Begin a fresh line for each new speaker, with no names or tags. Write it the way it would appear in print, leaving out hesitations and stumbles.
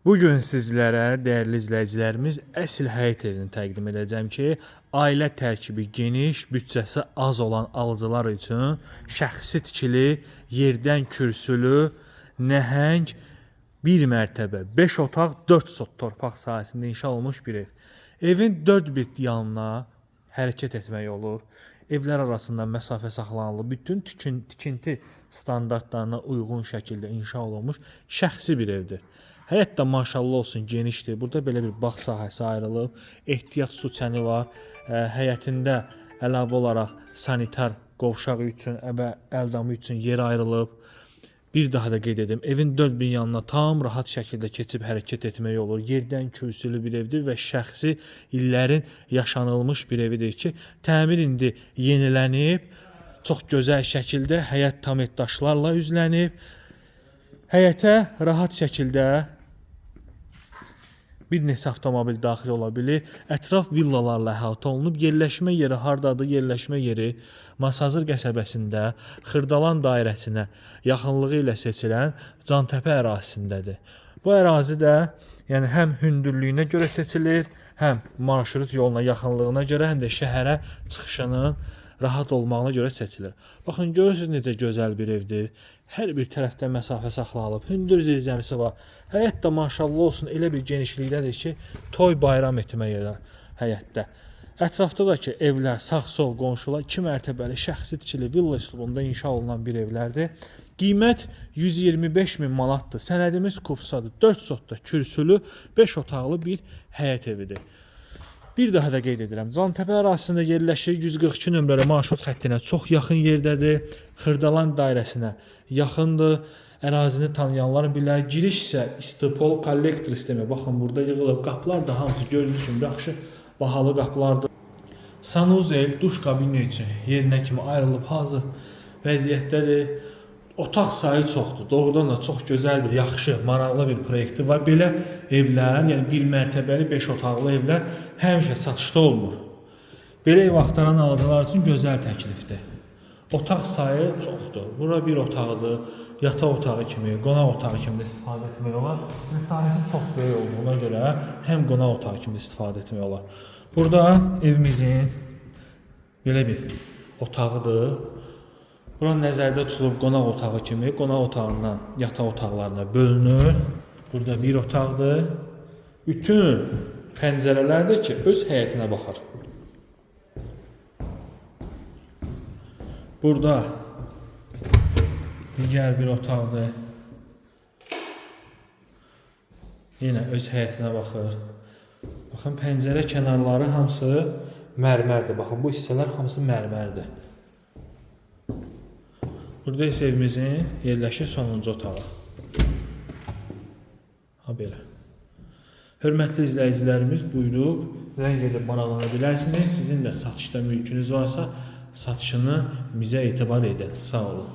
Bu gün sizlərə, dəyərli izləyicilərimiz, əsl həyət evini təqdim edəcəm ki, ailə tərkibi geniş, büdcəsi az olan alıcılar üçün şəxsi tikili, yerdən kürsülü, nəhəng bir mərtəbə, 5 otaq, 4 sot torpaq sahəsində inşa olunmuş bir ev. Evin dörd bir yanına hərəkət etmək olur. Evlər arasında məsafə saxlanılıb, bütün tikinti standartlarına uyğun şəkildə inşa olunmuş şəxsi bir evdir. Həyət də maşallah olsun genişdir. Burada belə bir bağ sahəsi ayrılıb, ehtiyat su çəni var. Həyətində əlavə olaraq sanitar qovşağı üçün və əldamı üçün yer ayrılıb. Bir daha da qeyd edim, evin dörd bir yanına tam rahat şəkildə keçib hərəkət etmək olur. Yerdən kürsülü bir evdir və şəxsi illərin yaşanılmış bir evidir ki, təmir indi yenilənib, çox gözəl şəkildə həyət tam daşlarla üzlənib. Həyətə rahat şəkildə bir neçə avtomobil daxil ola bilir. Ətraf villalarla əhatə olunub. Yerləşmə yeri hardadır? Yerləşmə yeri Masazır qəsəbəsində Xırdalan dairəsinə yaxınlığı ilə seçilən Cantəpə ərazisindədir. Bu ərazi də yəni həm hündürlüyünə görə seçilir, həm marşrut yoluna yaxınlığına görə, həm də şəhərə çıxışının rahat olmağına görə seçilir. Baxın, görürsünüz necə gözəl bir evdir. Hər bir tərəfdə məsafə saxlanılıb, hündür zirzəmisi var. Həyət də maşallah olsun elə bir genişlikdədir ki, toy bayram etmək yerə həyətdə. Ətrafda da ki, evlər sağ-sol qonşular 2 mərtəbəli şəxsi tikili villa üslubunda inşa olunan bir evlərdir. Qiymət 125 min manatdır. Sənədimiz kupsadır. 4 sotda kürsülü, 5 otaqlı bir həyət evidir. Bir daha da qeyd edirəm, Cantəpə ərazisində yerləşir, 142 nömrəli marşrut xəttinə çox yaxın yerdədir, Xırdalan dairəsinə yaxındır, ərazini tanıyanlar bilər. Giriş isə istipol kollektor sistemi, baxın burada yığılıb, qapılar da hamısı gördüyünüz kimi yaxşı bahalı qapılardır. Sanuzel, duş kabini üçün yerinə kimi ayrılıb hazır vəziyyətdədir. Otaq sayı çoxdur. Doğrudan da çox gözəl bir, yaxşı, maraqlı bir proyekti var. Belə evlər, yəni bir mərtəbəli 5 otaqlı evlər həmişə satışda olmur. Belə ev axtaran alıcılar üçün gözəl təklifdir. Otaq sayı çoxdur. Bura bir otaqdır, yataq otağı kimi, qonaq otağı kimi də istifadə etmək olar. Yəni sahəsi çox böyük olduğuna görə həm qonaq otağı kimi istifadə etmək olar. Burada evimizin belə bir otağıdır. Bura nəzərdə tutulub qonaq otağı kimi, qonaq otağından yataq otaqlarına bölünür. Burada bir otaqdır. Bütün pəncərələr də ki, öz həyətinə baxır. Burada digər bir otaqdır. Yenə öz həyətinə baxır. Baxın, pəncərə kənarları hamısı mərmərdir. Baxın, bu hissələr hamısı mərmərdir. Burada isə evimizin yerləşir sonuncu otağı. Ha belə. Hörmətli izləyicilərimiz, buyurub zəng edib maraqlana bilərsiniz. Sizin də satışda mülkünüz varsa, satışını bizə etibar edin. Sağ olun.